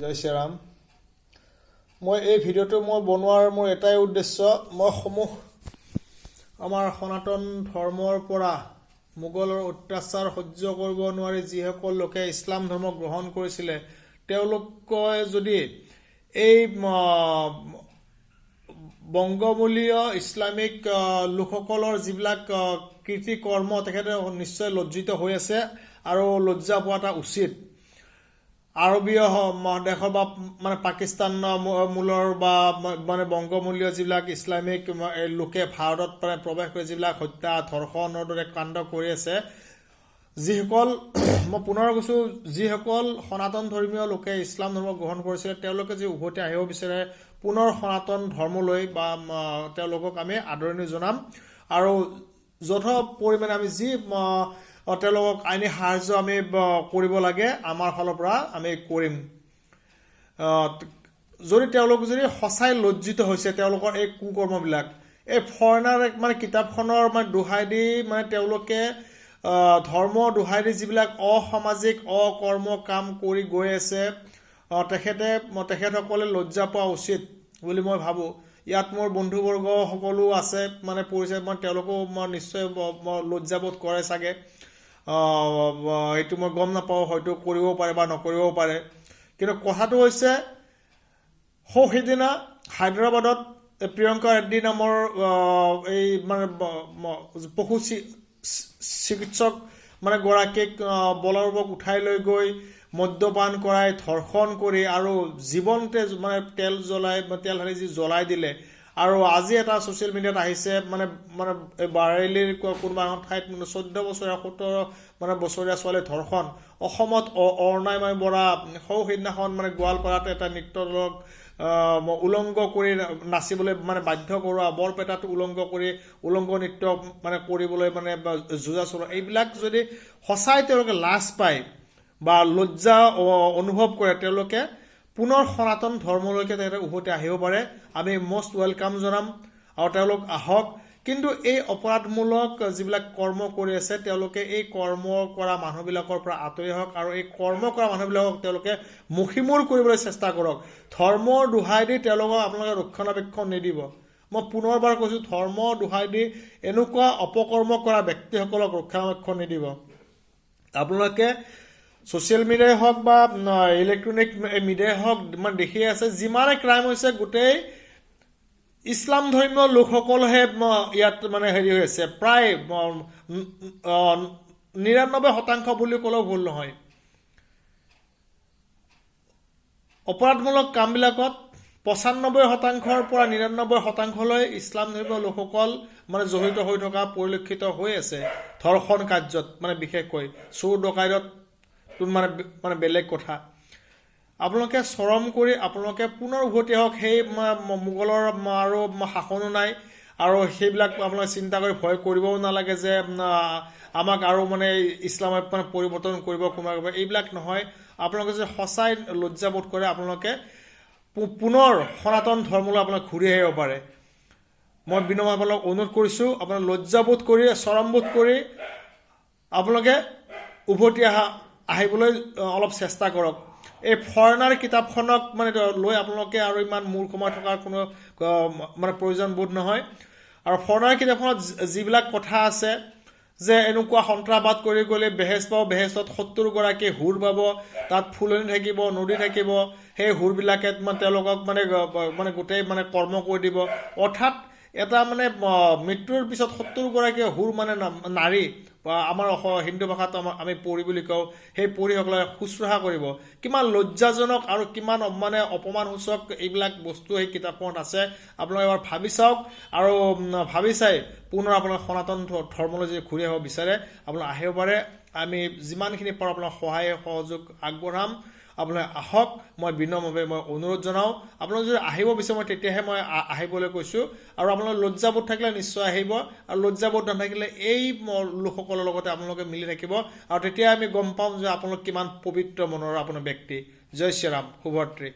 জয় শ্ৰীৰাম। মই এই ভিডিঅ'টো মই বনোৱাৰ মোৰ এটাই উদ্দেশ্য, মই সমূহ আমাৰ সনাতন ধৰ্মৰ পৰা মোগলৰ অত্যাচাৰ সহ্য কৰিব নোৱাৰি যিসকল লোকে ইছলাম ধৰ্ম গ্ৰহণ কৰিছিলে, তেওঁলোকে যদি এই বংগমূলীয় ইছলামিক লোকসকলৰ যিবিলাক কীৰ্তি কৰ্ম, তেখেতে নিশ্চয় লজ্জিত হৈ আছে আৰু লজ্জা পোৱা এটা উচিত। আৰবীয় মহাদেশৰ বা মানে পাকিস্তান মূলৰ বা মানে বংগমূলীয় যিবিলাক ইছলামিক লোকে ভাৰতত মানে প্ৰৱেশ কৰি যিবিলাক হত্যা, ধৰ্ষণৰ দৰে কাণ্ড কৰি আছে, যিসকল, মই পুনৰ কৈছোঁ, যিসকল সনাতন ধৰ্মীয় লোকে ইছলাম ধৰ্ম গ্ৰহণ কৰিছিলে, তেওঁলোকে যি উভতি আহিব বিচাৰে পুনৰ সনাতন ধৰ্মলৈ বা তেওঁলোকক আমি আদৰণি জনাম আৰু যথ পৰিমাণে আমি যি তেওঁলোকক আইনী সাহাৰ্য আমি কৰিব লাগে, আমাৰ ফালৰ পৰা আমি কৰিম। যদি তেওঁলোক যদি সঁচাই লজ্জিত হৈছে তেওঁলোকৰ এই কুকৰ্মবিলাক, এই ফৰেনাৰ মানে কিতাপখনৰ মানে দোহাই দি, মানে তেওঁলোকে ধৰ্ম দোহাই দি যিবিলাক অসামাজিক অকৰ্ম কাম কৰি গৈ আছে, তেখেতসকলে লজ্জা পোৱা উচিত বুলি মই ভাবোঁ। ইয়াত মোৰ বন্ধুবৰ্গ সকলো আছে, মানে পৰিচয়, মই তেওঁলোকেও মই নিশ্চয় লজ্জাবোধ কৰে চাগে, সেইটো মই গম নাপাওঁ, হয়তো কৰিবও পাৰে বা নকৰিবও পাৰে। কিন্তু কথাটো হৈছে, সৌ সিদিনা হায়দৰাবাদত প্ৰিয়ংকা ৰেড্ডী নামৰ এই মানে পশু চিকিৎসক মানে গৰাকীক বলপূৰ্বক উঠাই লৈ গৈ মদ্যপান কৰাই ধৰ্ষণ কৰি আৰু জীৱন্তে মানে তেল জ্বলাই, তেল ঢালি যি জ্বলাই দিলে। আৰু আজি এটা ছ'চিয়েল মিডিয়াত আহিছে, মানে মানে এই বাৰেলীৰ কোনোবা এখন ঠাইত মানে 14 বছৰীয়া, 17 মানে বছৰীয়া ছোৱালী ধৰ্ষণ। অসমত অৰ্ণাই মানে বৰা সৌ সিদিনাখন মানে গোৱালপাৰাত এটা নৃত্য দলক উলংগ কৰি নাচিবলৈ মানে বাধ্য কৰোৱা, বৰপেটাত উলংগ কৰি উলংগ নৃত্য মানে কৰিবলৈ মানে যোজা চলোৱা, এইবিলাক যদি সঁচাই তেওঁলোকে লাজ পায় বা লজ্জা অনুভৱ কৰে, তেওঁলোকে পুনৰ সনাতন ধৰ্মলৈকে তেখেতে উভতি আহিব পাৰে। আমি মষ্ট welcome জনাম আৰু তেওঁলোক আহক। কিন্তু এই অপৰাধমূলক যিবিলাক কৰ্ম কৰি আছে, তেওঁলোকে এই কৰ্ম কৰা মানুহবিলাকৰ পৰা আঁতৰি আহক আৰু এই কৰ্ম কৰা মানুহবিলাকক তেওঁলোকে মষিমূৰ কৰিবলৈ চেষ্টা কৰক। ধৰ্মৰ দোহাই দি তেওঁলোকক আপোনালোকে ৰক্ষণাবেক্ষণ নিদিব। মই পুনৰবাৰ কৈছোঁ, ধৰ্মৰ দোহাই দি এনেকুৱা অপকৰ্ম কৰা ব্যক্তিসকলক ৰক্ষণাবেক্ষণ নিদিব। আপোনালোকে ছ'চিয়েল মিডিয়াই হওক বা ইলেক্ট্ৰনিক মিডিয়াই হওক, মানে দেখিয়ে আছে, যিমানে ক্ৰাইম হৈছে গোটেই ইছলাম ধৰ্মীয় লোকসকলহে ইয়াত মানে হেৰি হৈ আছে। প্ৰায় 99% বুলি ক'লেও ভুল নহয়। অপৰাধমূলক কামবিলাকত 95%ৰ পৰা 99%লৈ ইছলাম ধৰ্মীয় লোকসকল মানে জড়িত হৈ থকা পৰিলক্ষিত হৈ আছে। ধৰ্ষণ কাৰ্যত মানে বিশেষকৈ, চোৰ ডকাইতত মানে মানে বেলেগ কথা। আপোনালোকে চৰম কৰি আপোনালোকে পুনৰ উভতি আহক। সেই মোগলৰ আৰু শাসনো নাই আৰু সেইবিলাক আপোনালোকে চিন্তা কৰি ভয় কৰিবও নালাগে যে আমাক আৰু মানে ইছলামে মানে পৰিৱৰ্তন কৰিব কোনোবা কৰিব, এইবিলাক নহয়। আপোনালোকে যদি সঁচাই লজ্জাবোধ কৰে, আপোনালোকে পুনৰ সনাতন ধৰ্মলৈ আপোনালোক ঘূৰি আহিব পাৰে। মই বিনম্ৰ আপোনালোকক অনুৰোধ কৰিছোঁ, আপোনালোক লজ্জাবোধ কৰি, চৰমবোধ কৰি আপোনালোকে উভতি আহিবলৈ অলপ চেষ্টা কৰক। এই ফৰেনাৰ কিতাপখনক মানে লৈ আপোনালোকে আৰু ইমান মূৰ সোমাই থকাৰ কোনো মানে প্ৰয়োজন বোধ নহয়। আৰু ফৰেনাৰ কিতাপখনত যিবিলাক কথা আছে যে এনেকুৱা সন্ত্ৰাসবাদ কৰি গ'লে বেহেজ পাব, বেহেজত 70 গৰাকী হুৰ পাব, তাত ফুলনি থাকিব, নদী থাকিব, সেই হুৰবিলাকে মানে তেওঁলোকক মানে মানে গোটেই মানে কৰ্ম কৰি দিব। অৰ্থাৎ এটা মানে মৃত্যুৰ পিছত 70 গৰাকী হুৰ মানে নাৰী বা আমাৰ হিন্দু ভাষাত আমি পৰী বুলি কওঁ, সেই পৰীসকলে শুশ্ৰূষা কৰিব। কিমান লজ্জাজনক আৰু কিমান মানে অপমানসূচক এইবিলাক বস্তু সেই কিতাপখনত আছে। আপোনালোকে এবাৰ ভাবি চাওক আৰু ভাবি চাই পুনৰ আপোনালোক সনাতন ধৰ্মলৈ যদি ঘূৰি আহিব বিচাৰে, আপোনালোক আহিব পাৰে। আমি যিমানখিনি পাৰোঁ আপোনাক সহায় সহযোগ আগবঢ়াম। আপোনালোকে আহক, মই বিনম্ৰভাৱে মই অনুৰোধ জনাওঁ। আপোনালোক যদি আহিব বিচাৰে, মই তেতিয়াহে মই আহিবলৈ কৈছোঁ। আৰু আপোনালোকৰ লজ্জাবোধ থাকিলে নিশ্চয় আহিব আৰু লজ্জাবোধ নাথাকিলে এই লোকসকলৰ লগতে আপোনালোকে মিলি থাকিব আৰু তেতিয়া আমি গম পাম যে আপোনালোক কিমান পবিত্ৰ মনৰ আপোনাৰ ব্যক্তি। জয় শ্ৰীৰাম, শুভৰাত্ৰি।